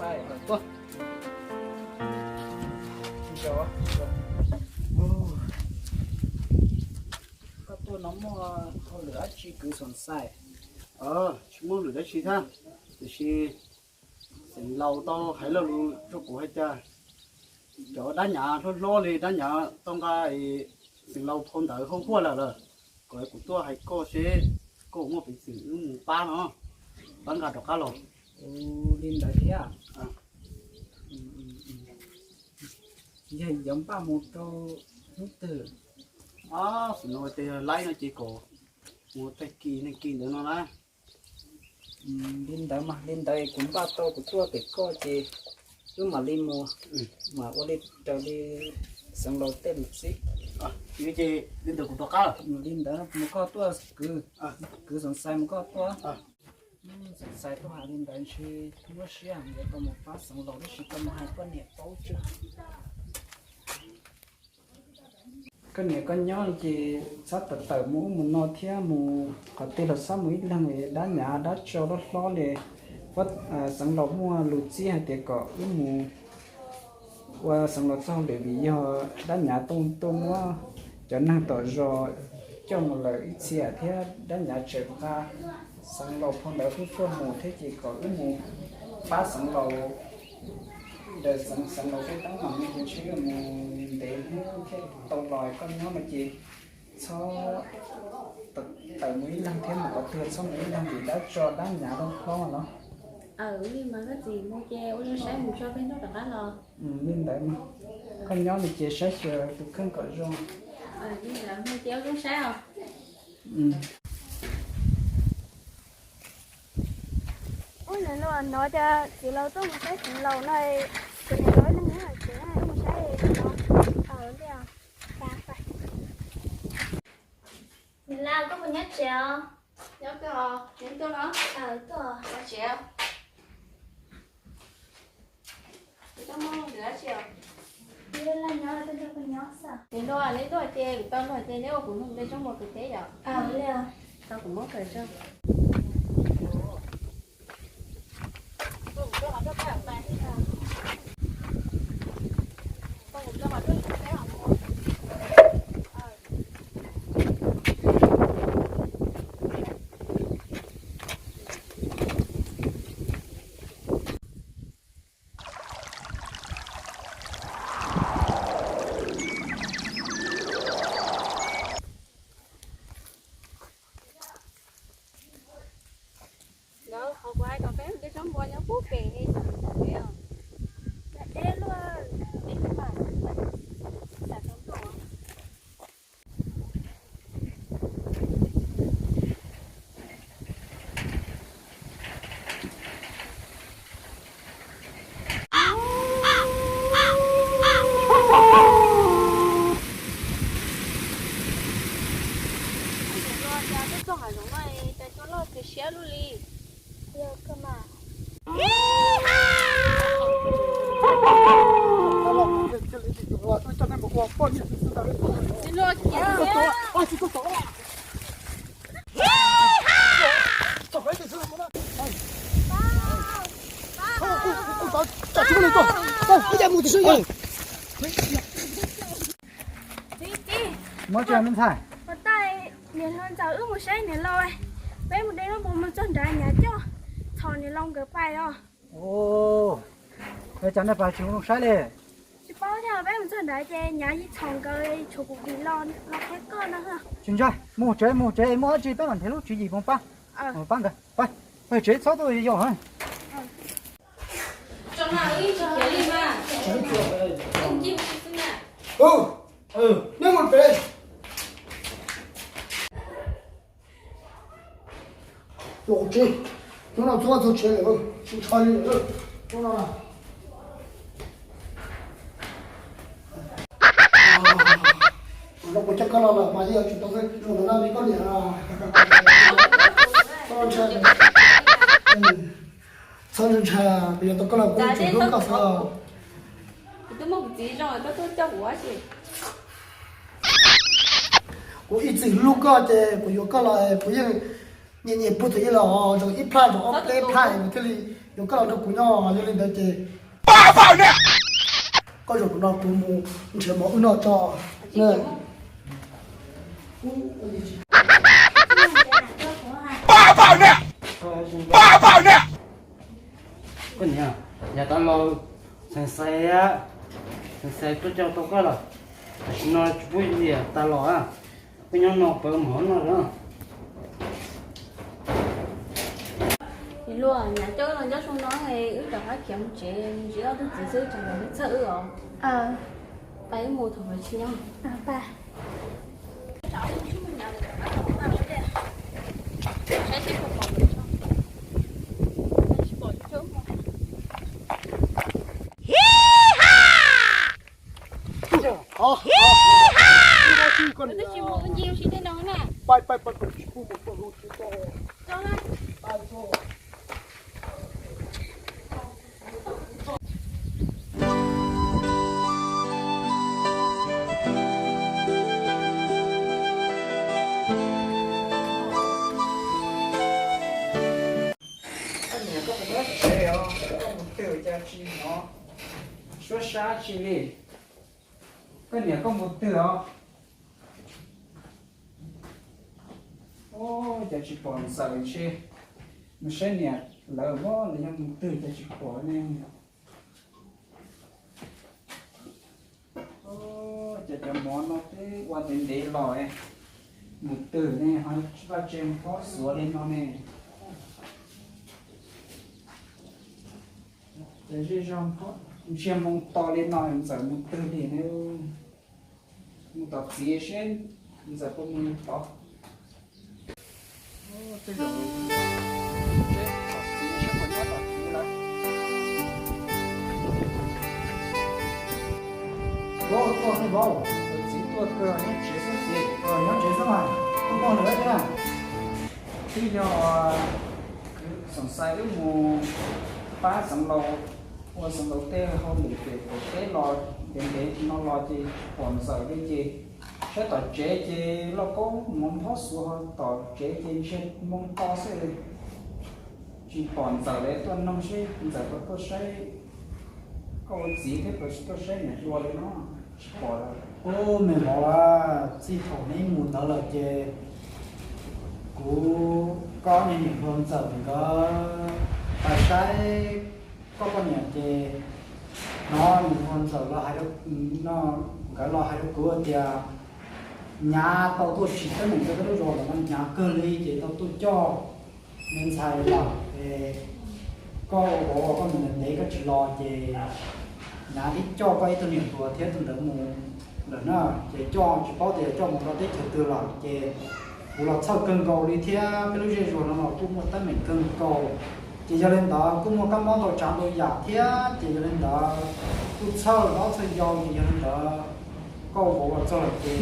Koj tuaj no muaj hauj lwm dab tsi kwv Xoom Xais? Tsis muaj hauj lwm dab tsi thiab, tiam sis Xeev Laus tau hais lo lus rau kuv hais tias cov dab nyav hlob hlob li dab nyav tau nqa Xeev Laus phau ntawv hauj huaj lawm lawm, kom kuv tuaj hais koj seb koj muaj peev xwm wb mus pab no, pab nqa rov qab los. Li ntawd thiab. Yog yuav npaj mus rau hnub twg? Xwm no tias laib no ces kom mus tag kis neeg kis ntawd no na. Li ntawd mas li ntawd kuv npaj tau kuv tuaj pem koj ces wb mam li mus, mam ua li raws li Xeev Laus tej mus xwb. Li ntawd kuv rov qab. Li ntawd mus koj tuaj kwv, kwv Xoom Xais mus koj tuaj. Xoom Xais tuaj hais li ntawd ntshe muab siab yuav tau mus pab Xeev Laus tab sis tau mus hais poj niam paub tseeb. Koj niam koj nyob ces txhob tawm tawm mus ub mus no thiab mus qhov twg los txhob mus ib leeg li, dab nyav dab tsov hlob hlob li. Xeev Laus muaj lus txib hais tias kom wb mus ua Xeev Laus txoj hauj lwm vim yog dab nyav tuaj tuaj muab cov neeg tom zos coj mus lawm ib txhia thiab dab nyav tseem nqa Xeev Laus phau ntawv hauj huaj mus thiab ces kom wb mus pab Xeev Laus. Ntawm Xeev Laus tej teeb meem no ces ntshe yuav mus ntev hnub thiaj tau los, koj nyob no ces txhob tawm mus ib leeg thiab mus qhov twg txhob mus ib leeg vim dab tsov dab nyav hlob hlob no. Li mas koj txiv mus ces ua zoo saib mus tso peb hnub rov qab los. Li ntawd mas koj nyob no ces saib xyuas tus kheej kom zoo. Li ntawd mus ces ua zoo saib os. Ub, hnov tias txiv laus tuaj mus saib Xeev Laus no, kuv niam laus ib leeg nyob hauv tsev, wb mus saib no. Niam laus, koj puas nyob tsev os? Nyob kawg os, neb tuaj los? Tuaj tsev. Kuv tuaj muaj hauj lwm dab tsi os? Neb nyob, neb tuaj nrog kuv nyob xwb. Neb tuaj, neb tuaj ces kuv tau luag ces neb ua kuv mus npe tsob muag kuv teb yom. Tau kuv muab kawm tso. Nkawd qhov kuv hais kom peb mus de tsob npua nyob pub pem os. Deb luaj. Cas tuaj txog hav zoov no cas cua loj tiag siab luaj li. Yog kawg mas. Txiv, txiv, muab tso me ntxhais. Ua tais, niam hluas ntxawm wb mus saib niam laus, peb mus de lub npua mus txog nrad nyav coj txhom niam laus nkawd pais os. Ua cas nej pais tsis mus saib li? Tsis paub thiab, peb mus txog nrad ces nyav yeej txhom nkawd, tshuav kuv dim los los qhia koj no. Tsis ntshai, mus tsev mus tsev, muaj dab tsi peb mam nrhiav lub tswv yim mus pab, mus pab nkawd. Pab tsev txhob tuaj yos. Neb mus pem. Los tsev, hnub no txog txog tsev lawm, tsis ntshai li lawm hnub no. Los kuv coj koj los lawm mas yeej yuav tsum tau zoo no na me koj niam. Txhob ntshai, kuv yuav tau koj los kuv yuav tsum hlub koj xwb. Kuv ib txwm hlub koj ces kuv yuav koj los kuv yeej Nyias nyias pub tau ib los, zaum ib plab zaum ob peb plab es kuv thiaj li yuav koj los nrog kuv nyob, yog li ntawd ces koj zaum no kuv mus nrhiav mov wb noj tso. Koj niam, yav tas los Xeem Xais, Xeem Xais tuaj coj tau koj los, tam sim no tsis pub li tag los, koj nyob no pab mov noj. Luag, nyab coj los nyob zoo no, wb rov qab khiav mus tsev, ntsia ob tug txiv xwb, tsam nws txhawj wb os. Pab wb mus thaum tsis nyob. Koj niam, koj mus dab tsev os, koj mus twg cas tsis hnov suab sab tsi li? Koj niam, koj mus twg os? Ub, cas tsis pom Ntxawm ntshe, mus saib niam lawv, lawv yog mus twg cas tsis pom ne. Ub, cas cov mov no twb ua ntev ntev los, mus twg ne ho vaj tse phob xuav li no ne. Ces zej zog ntsiag moo to li no Ntxawm mus twg li ne? Mus tom txiv seb Ntxawm puas mus tod. Tej zaum tom txiv seb puas nyob tom txiv lawm. Vauv, tuaj, vauv, txiv tuaj kawg, nyob tsev xwb txiv. Nyob tsev xwb mas, tuaj pog lawm thiab. Twb yog kwv Xeem Xais wb mus pab Xeev Laus ua Xeev Laus tej hauj lwm pem qaum teb los ntev ntev no los ces tsis pom Ntxawm li ces saib tom tsev ces lauj kaub mov phob xuav, ho tom tsev ces ntsiag moo to xwb. Tsis pom Ntxawm li, tuaj noog seb Ntxawm puas tuaj saib koj ua txiv thiab puas tuaj saib niam hluas li no, tsis pom lawm. Ub, me vauv, txij thaum neb mus ntawd lawm ces kuv, koj niam hluas Ntxawm nkawd pais saib koj poj niam ces hnov niam hluas Ntxawm los hais rau, nkawd los hais rau kuv tias nyav tau tuaj tsim teeb meem rau peb lub zos ntawm no hnyav kawg li ces tau tuaj coj me ntxhais lawm es koj ua vauv koj mus ntev ntev koj tsis los ces nyav thiaj coj koj ib tug niam hluas thiab tus ntawd mus lawm na, ces coj tsis paub tias coj mus rau teb chaws twg lawm ces kuv los txhawj kawg nkaus li thiab peb lub zej zos no los kuj muaj teeb meem kawg nkaus. Ces yog li ntawd kuj muaj kab mob ntau tsav ntau yam thiab ces yog li ntawd kuj txhawj hlob txhawj yau ces yog li ntawd koj ua vauv los txog lawm ces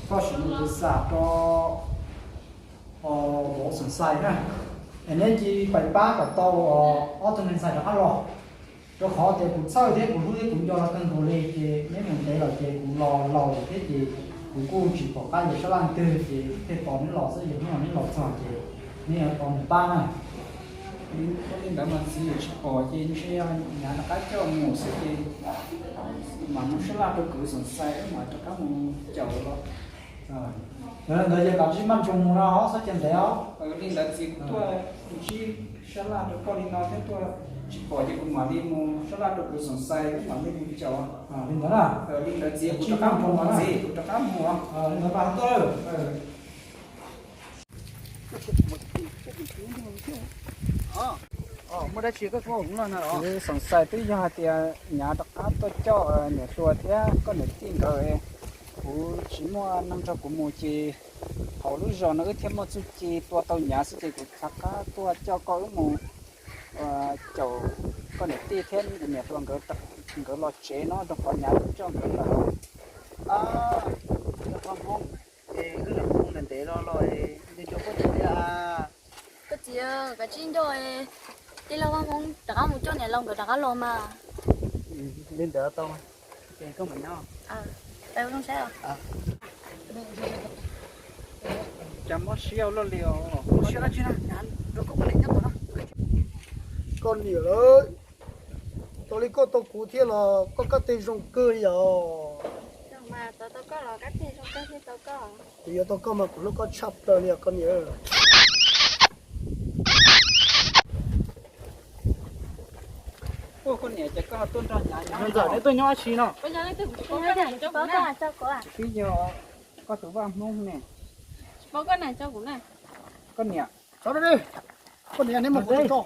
koj sim mus kuv xam rau vauv Xeem Xais na, es neb cia li pais pab kom tau ob tug me ntxhais rov qab los, rau qhov tias kuv txhawj thiab kuv hlub thiab kuv nco lawv kawg nkaus li ces neb mus ntev lawm ces kuv los laus thiab ces kuv kuj tsis pom qab yuav sab laj twg ces thiaj tos neb los xwb, yog hnub no neb los txog ces neb yuav tau mus pab na. Li ntawd mas txiv yuav tsis pom ces ntshe nyav rov qab coj mus xwb ces mam mus sab laj rau kwv Xeem Xais wb mam rov qab mus caum los. Yog li ntawd ces kav tsij maj nroos mus no, xob cia ntev os. Li ntawd txiv, kuv tuaj ntsib sab laj rau koj li no thiab tuaj tsis pom ces kuv mam li mus sab laj rau kwv Xeem Xais wb mam li mus caum. Li ntawd na. Li ntawd txiv, kuv rov qab mus no txiv, kuv rov qab mus. Li ntawd mas tuaj. Muaj dab tsi koj tuaj no? Kwv Xeem Xais, twb yog hais tias nyav rov qab tuaj coj niam hluas thiab koj niam tij nkawd, kuv tsis muaj neeg nrog kuv mus ces hauv lub zos no wb thiaj muaj txuj ci tua tau nyav xwb ces kuv rov qab tuaj coj koj wb mus caum koj niam tij thiab niam hluas nkawd, nkawd los tsev no rau qhov nyav coj nkawd lawm. Vaj Hmoob, es wb lam mus ntev ntev los los nco nco koj txiv thiab. Koj txiv, kav tsij nco, tij laug Vaj Hmoob rov qab mus coj niam laus nkawd rov qab los mas. Li ntawd tau, ces koj mam nyob. Peb ua zoo saib os. Cas mob siab ua luaj li os. Mob siab dab tsi na, rau koj poj niam nyob tod na. Koj niam lawm, tau li koj tau kuv thiab los koj kab teg zoo kawg li os. Tau mas, tau tau koj los kab teg zoo kawg thiaj tau koj. Kuv yuav tau koj mas kuv hlub koj tshaj plaws li os koj niam. Ua koj niam ces koj tuaj nrog nyav nyob, neb tuaj nyob dab tsi no? Tsis paub koj niam coj kuv na. Twb yog koj tus vaj hmoob ne. Tsis paub koj niam coj kuv na. Koj niam. Txhob li, koj niam neb mus kuv tus tso,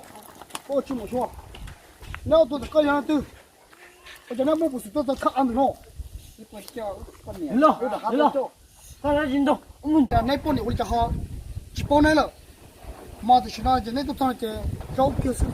koj tsis mus xyuas. Neb ob tug ntawm koj yog leej twg? Ua cas neb muaj peev xwm tuaj txog thaj av ntawm no? Neb poj niam ua li cas ho tsis paub neb lawm? Mas tam sim no ces neb tuaj txog ces zaub kiag xwb.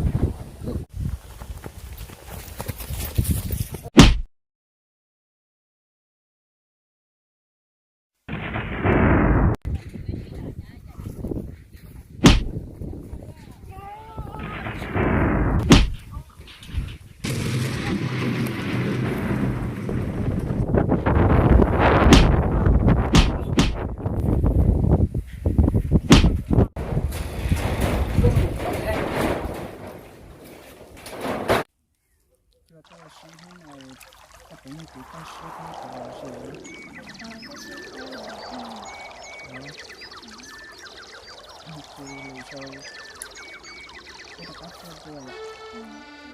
Los tau sib hnub no, koj puas yog tus toj siab thiab tus zoo siab? Tus lus sau, koj rov qab tuaj dua lawm.